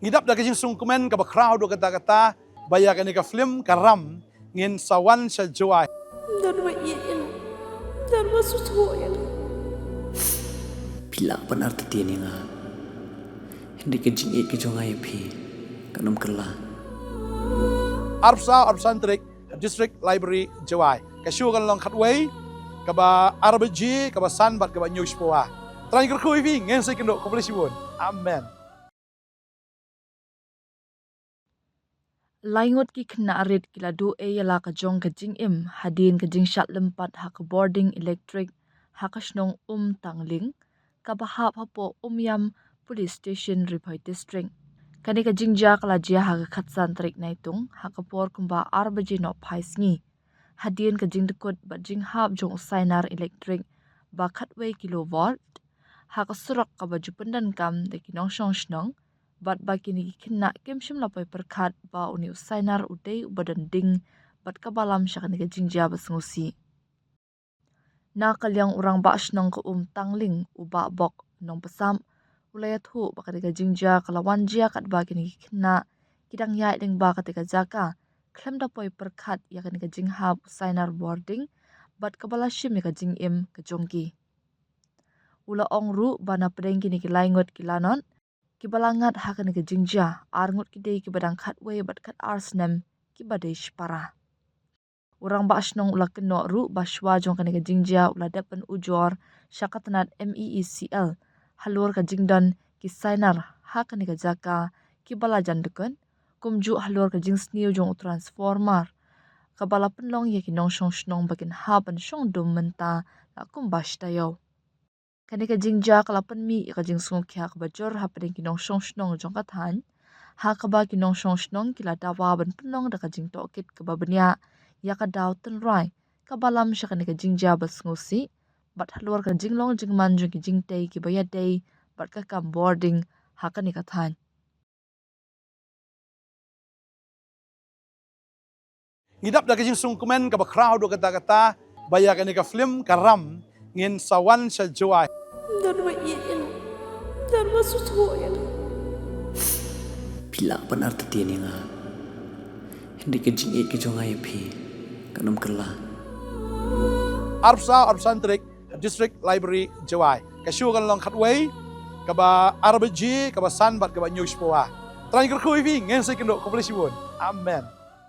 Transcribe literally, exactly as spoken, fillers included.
Ngi dap da ka jingsngewkmen kaba khraw haduh katta katta ba ïa kane ka film Ka Ram ngin sa wan sha Jowai. Don ba ïeit ïa nga. Don ba sngewthuh ïa nga. Phi lah ban artatien ïa nga. Hynrei ka jingïeit ka jong nga ïa phi kan ym kylla. Arphew saw arphew san tarik ha District Library Jowai. Ka show kan long khatwei, kaba ar baje, kaba san bad kaba hynñiew shiphew. Trai kyrkhu ïa phi, ngin sa ïakynduh, khublei shibun. Amen. Lai ngut ki khynnah rit ki la duh ei ïa la ka jong ka jingim hadien ka jingshad lympat ha ka bording elektrik ha ka shnong Umtangling, kaba hap hapoh Umiam Police Station, Ri Bhoi District. Kane ka jingjia ka la jia ha ka khatsan tarik Naitung ha ka por kumba ar baje nohphai sngi, hadien ka jingdkut bad jinghap jong u sainar elektrik ba khatwei kilovolt ha ka surok kaba ju pyndonkam da ki nongshong shnong, bad ba kine ki khynnah kim shym la poi pyrkhat ba une u sainar u dei uba don ding bad kaba lam sha kane ka jingjia ba sngewsih. Na ka liang u rangbah shnong ka Umtangling, u Bah Bok Nongpynsap, u la ïathuh ba kane ka jingjia ka la wan jia katba kine ki khynnah ki dang ïaid lyngba kata ka jaka khlem da poi pyrkhat ïa kane ka jinghap u sainar bording bad kaba la shim ïa ka jingim ka jong ki. U la ong ruh ba na pdeng kine ki lai ngut ki lanot kiba la ngat ha kane ka jingjia, ar ngut ki dei kiba dang khatwei bad khatar snem, kiba dei shipara. U rangbah shnong u la kynnoh ruh ba shuwa jong kane ka jingjia u la dep ban ujor sha ka tnat M E E C L halor ka jingdon ki sainar ha kane ka jaka kiba la jan dkut, kumjuh halor ka jingsniew jong u transformer kaba la pynlong ïa ki nongshong shnong ba kin hap ban shong dum mynta la kumba shi taïew. Kane ka jingjia ka la pynmih ïa ka jingsngewkhia kaba jur hapdeng ki nongshong shnong jong ka thaiñ, ha kaba ki nongshong shnong ki la dawa ban pynlong da ka jingtohkit kaba bniah ïa ka daw tynrai kaba lam sha kane ka jingjia ba sngewsih bad halor ka jinglong jingman jong ki jingtei kiba ïadei bad ka kam bording ha kane ka thaiñ. Ngi dap da ka jingsngewkmen kaba khraw haduh katta katta ba ïa kane ka film Ka Ram ngin sa wan sha Jowai. Don ba ïeit ïa nga. Don ba sngewthuh ïa nga. Phi lah ban artatien ïa nga. Hynrei ka jingïeit ka jong nga ïa phi kan ym kylla. Arphew saw arphew san tarik ha District Library Jowai. Ka show kan long khatwei, kaba ar baje, kaba san bad kaba hynñiew shiphew. Trai kyrkhu ïa phi, ngin sa ïakynduh, khublei shibun. Amen.